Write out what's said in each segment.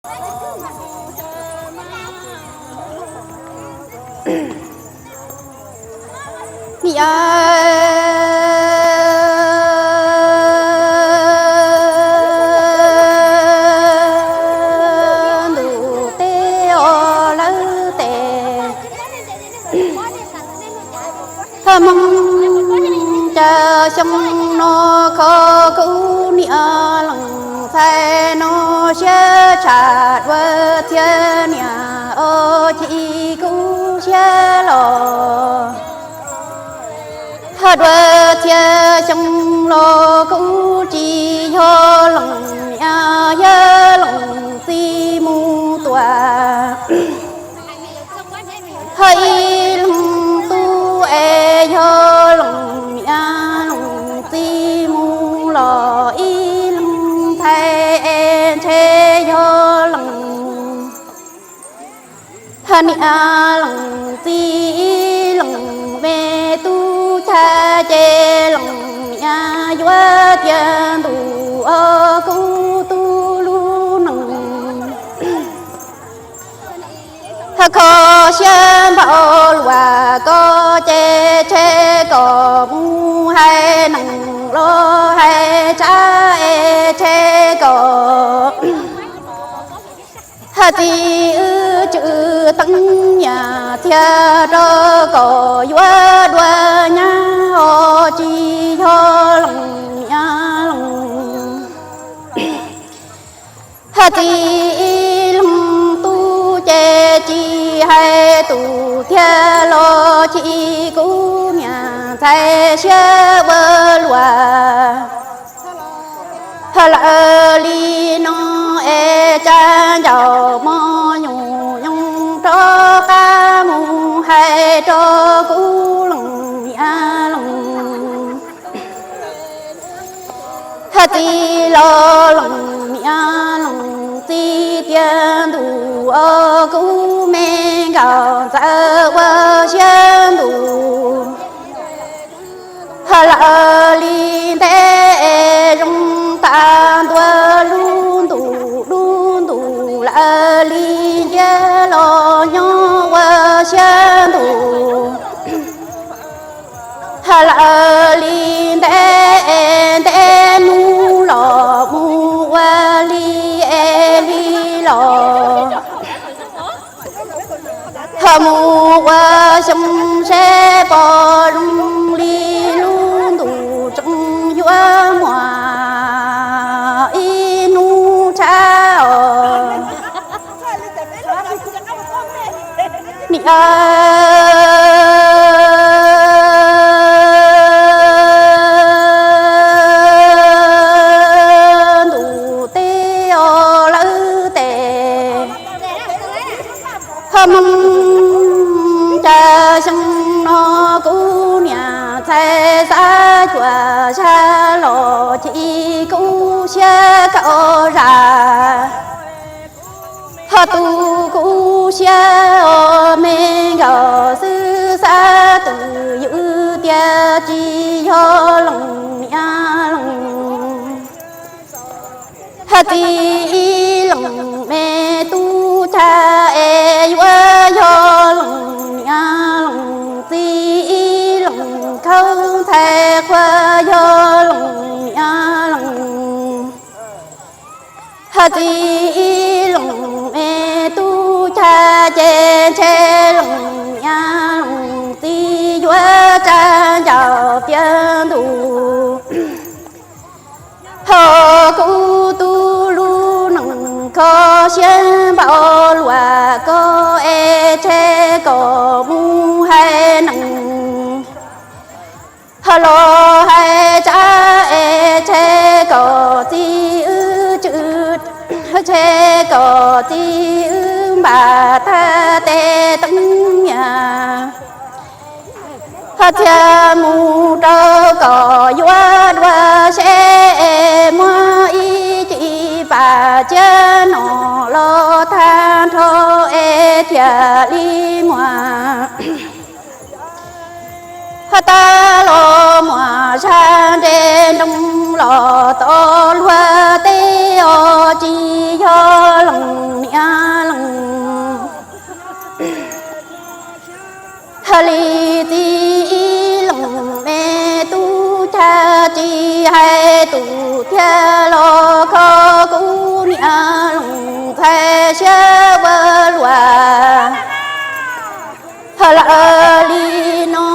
Niam ntuj teb os lawv tes, Hmoob caw xyoo no kho kuv niam leej ntxhais no siab tshaj dua txhiab niam os, chim kuv siab los. Hos dua txhiab xyoo los kuv tsis yog leej niam yog leej txiv mus tua. Hos ib leeg tub es yog leej niam leej txiv mus los, ib leeg ntxhais es ntshe yog leej, hos niam leej txiv leej me tub caj ces leej niam yuav tiav ntuj os kuv tus lub neej. Hos kho siab npaum luaj koj ces tseg kom mus hais neeg los hais tsab es tseg kom hais txiv wb tswv teeb nyiaj txiag rau kom yuav dua nyab os tsis yog leej niam leej. Hais txiv ib leeg tub ces tsis hais tus thiab los chim kuv niam ntxhais siab ua luaj. Hos lawv li no es tsab ncauj mos nyuj nyoos rov qab mus hais rau kuv leej niam leej. Hais txiv los leej niam leej txiv tiav ntuj os kuv me nkauj ntxawm ua siab ntuj. Hos lawv li ntev es zoo tas ntua lub ntuj dub ntuj lawv li nciab los nyob ua siab ntuj. Hos lawv li ntev es ntev hnub los mus ua li es li los. Hos mus ua xyoo seb pom zoo li lub ntuj tseem yuav muaj ib hnub tshab os. Niam ntuj teb os lawv tes, Hmoob caw xyoo no kuv niam ntxhais xav cuam sab los chim kuv siab kaum zaj. Hos tu kuv siab os me nkauj xwb xav twv ywm tias tsis yog leej niam leej. Hais txiv ib leej me tub cag es yuav yog leej niam leej txiv ib leej khaub ntxhais qhua yog leej niam leej. Hais txiv ib leej me tub cag ces ntshe leej niam leej txiv yuav tsa ncaus tiav ntuj. Hos kuv tus lub neej kho siab npaum luaj koj es tseg kom mus hais neeg. Hos los hais tsab es tseg kom txiv wb tswv, tseg kom txiv wb npaj tag tes teeb nyiaj. Hos txhiaj mus rau kom yuav dua seb es muaj ib cim pam tsiab no los tag nrho es thiaj li muaj. Hos tab los muaj sab nres nroog los tom luag teb os tsis yog leej tus tiag los kho kuv niam Loos ntxhais siab ua luaj. Ho lawm li no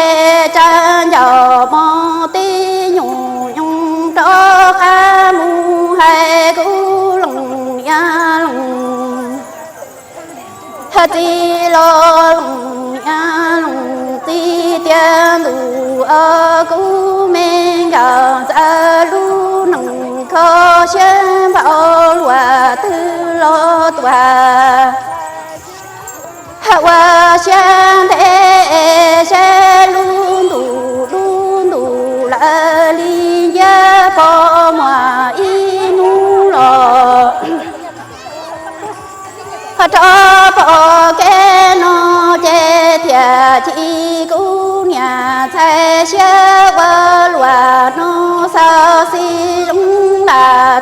es tsam ncauj mos tib nyuag nyoog rov qab mus hais kuv Loos niam Loos. Hais txiv los Loos niam Loos, txiv tiag ntuj os, kuv me nkauj ntxawm lub neej kho siab npaum luaj twg los tuag. Hais ua siab ntev saib lub ntuj lub ntuj lawm li nciab pom muaj ib hnub los. Ho rov pom kev no ces thiaj chim kuv niam ntxhais siab ua luaj no xav xij zoo lam